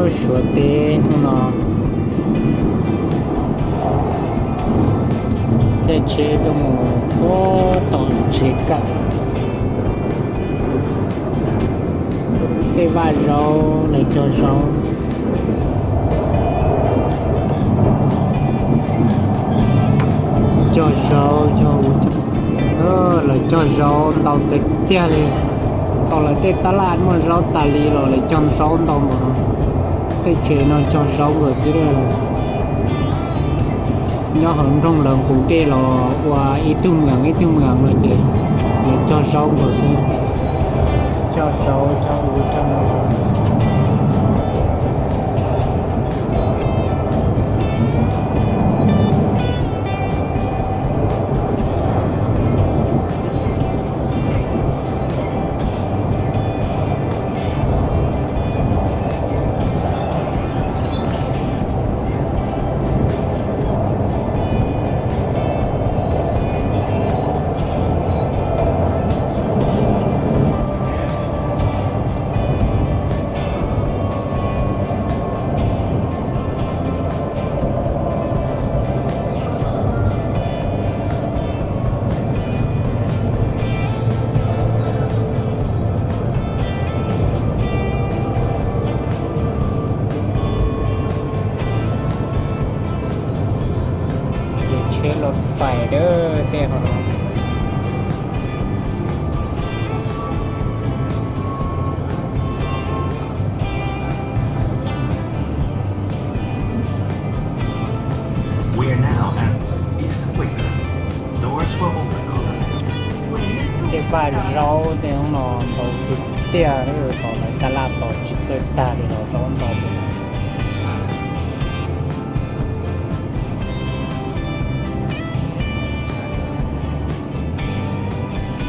Suav teb hnub no caij tsheb tuaj mus puag tom tsev kam, tej vaj zaub, lawv cog zaub, cog zaub, cog, lawv cog zaub ntau kawg tiag li. Tau lawv tej tab laj muaj zaub tas li los lawv cog zaub ntau npaum no. Tej tsev no cog zaub nkaus xwb. Nyob hauv nroog lawv nqus dej los ua ib tug mws ib tug mws no ces lawv cog zaub nkaus xwb. Cog zaub cog ub cog no. Ces tsheb los fais dawb tej hauv no. Tej vaj zaub tej no ntau tiag tiag, tom lawv tab laj tos tsis txawj tag li los zaub ntau.